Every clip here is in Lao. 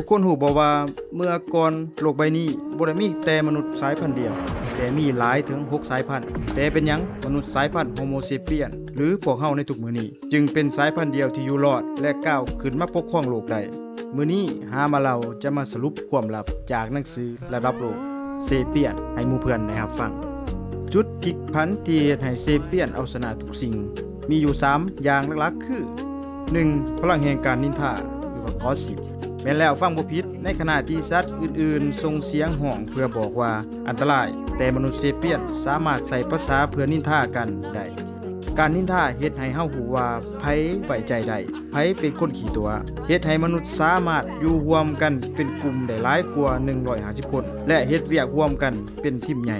ຄົນຮູ້ບໍ່ວ່າເມື່ອກ່ອນໂລກໃບນີ້ບໍ່ໄດ້ມີແຕ່ມະນຸດສາຍພັນດຽວ, ແຕ່ມີຫຼາຍເຖິງຫົກສາຍພັນ. ແຕ່ເປັນຫຍັງມະນຸດສາຍພັນໂຮໂມເຊປຽນ ຫຼື ພວກເຮົາໃນທຸກມື້ນີ້ ຈຶ່ງເປັນສາຍພັນດຽວທີ່ຢູ່ລອດ ແລະ ກ້າວຂຶ້ນມາປົກຄອງໂລກໄດ້? ມື້ນີ້ຫາມາເລົ່າຈະມາສະຫຼຸບຄວາມລັບຈາກໜັງສືລະດັບໂລກ ເຊປຽນ ໃຫ້ໝູ່ເພື່ອນໄດ້ຮັບຟັງ. ຈຸດພລິກຜັນທີ່ເຮັດໃຫ້ເຊປຽນເອົາຊະນະທຸກສິ່ງ ມີຢູ່ສາມຢ່າງຫຼັກໆ ຄື ໜຶ່ງ ພະລັງແຫ່ງການນິນທາ ຫຼືວ່າ gossip. ແມ່ນແລ້ວ, ຟັງບໍ່ຜິດ, ໃນຂະນະທີ່ສັດອື່ນໆສົ່ງສຽງຮ້ອງເພື່ອບອກວ່າອັນຕະລາຍ, ແຕ່ມະນຸດເຊປຽນສາມາດໃຊ້ພາສາເພື່ອນິນທາກັນໄດ້. ການນິນທາເຮັດໃຫ້ເຮົາຮູ້ວ່າໃຜໄວ້ໃຈໄດ້, ໃຜເປັນຄົນຂີ້ຕົວະ, ເຮັດໃຫ້ມະນຸດສາມາດຢູ່ຮ່ວມກັນເປັນກຸ່ມໄດ້ຫຼາຍກວ່າໜຶ່ງຮ້ອຍຫ້າສິບຄົນ ແລະ ເຮັດວຽກຮ່ວມກັນເປັນທີມໃຫຍ່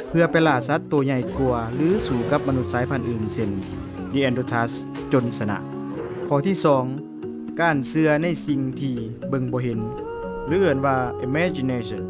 ເພື່ອໄປລ່າສັດໂຕໃຫຍ່ກວ່າ ຫຼື ສູ້ກັບມະນຸດສາຍພັນອື່ນ ເຊັ່ນ Neanderthals ຈົນຊະນະ. ຂໍ້ທີສອງ ການເຊື່ອໃນສິ່ງທີ່ເບິ່ງບໍ່ເຫັນ ຫຼື ເອີ້ນວ່າ imagination.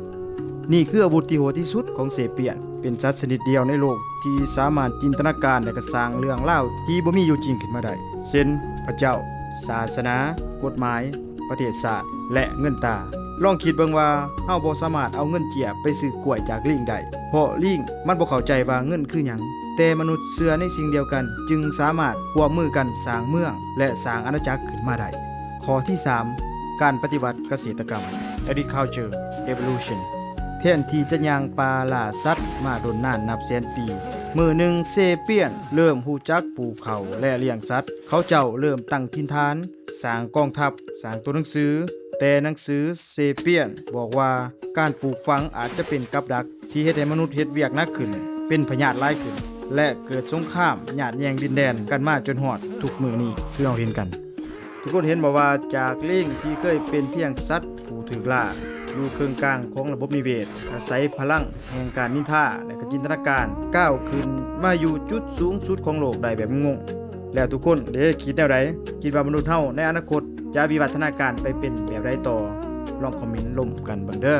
ນີ້ຄືອາວຸດທີ່ໂຫດທີ່ສຸດຂອງເຊປຽນ, ເປັນສັດຊະນິດດຽວໃນໂລກທີ່ສາມາດຈິນຕະນາການ ແລະ ກະສ້າງເລື່ອງລາວທີ່ບໍ່ມີຢູ່ຈິງຂຶ້ນມາໄດ້ ເຊັ່ນ ພະເຈົ້າ, ສາສະໜາ, ກົດໝາຍ, ປະເທດຊາດ ແລະ ເງິນຕາ. ລອງຄິດເບິ່ງວ່າເຮົາບໍ່ສາມາດເອົາເງິນເຈ້ຍໄປຊື້ກ້ວຍຈາກລີງໄດ້ ເພາະລີງມັນບໍ່ເຂົ້າໃຈວ່າເງິນຄືຫຍັງ. ແຕ່ມະນຸດເຊື່ອໃນສິ່ງດຽວກັນ ຈຶ່ງສາມາດຮ່ວມມືກັນສ້າງເມືອງ ແລະ ສ້າງອານາຈັກຂຶ້ນມາໄດ້. ຂໍ້ທີສາມ ການປະຕິວັດກະເສດຕະກຳ agriculture revolution. ແທນທີ່ຈະຍ່າງປ່າລ່າສັດມາດົນນານນັບແສນປີ, ມື້ໜຶ່ງເຊປຽນເລີ່ມຮູ້ຈັກປູກເຂົ້າ ແລະ ລ້ຽງສັດ. ເຂົາເຈົ້າເລີ່ມຕັ້ງຖິ່ນຖານ, ສ້າງກອງທັບ, ສ້າງຕົວໜັງສື. ແຕ່ໜັງສືເຊປຽນບອກວ່າ ການປູກຝັງອາດຈະເປັນກັບດັກທີ່ເຮັດໃຫ້ມະນຸດເຮັດວຽກໜັກຂຶ້ນ, ເປັນພະຍາດຫຼາຍຂຶ້ນ ແລະ ເກີດສົງຄາມຍາດແຍ່ງດິນແດນກັນມາຈົນຮອດທຸກມື້ນີ້ ຄືເຮົາເຫັນກັນ. ທຸກຄົນເຫັນບໍ່ວ່າ ຈາກລີງທີ່ເຄີຍເປັນພຽງສັດຜູ້ຖືກລ່າ ຢູ່ເຄິ່ງກາງຂອງລະບົບນິເວດ, ອາໄສພະລັງແຫ່ງການນິນທາ ແລະ ກະຈິນຕະນາການ ກ້າວຂຶ້ນມາຢູ່ຈຸດສູງສຸດຂອງໂລກໄດ້ແບບງົງໆ. ແລ້ວທຸກຄົນເດ ຄິດແນວໃດ? ຄິດວ່າມະນຸດເຮົາໃນອະນາຄົດຈະວິວັດທະນາການໄປເປັນແບບໃດຕໍ່? ລອງຄອມເມັນລົມກັນເບິ່ງເດີ.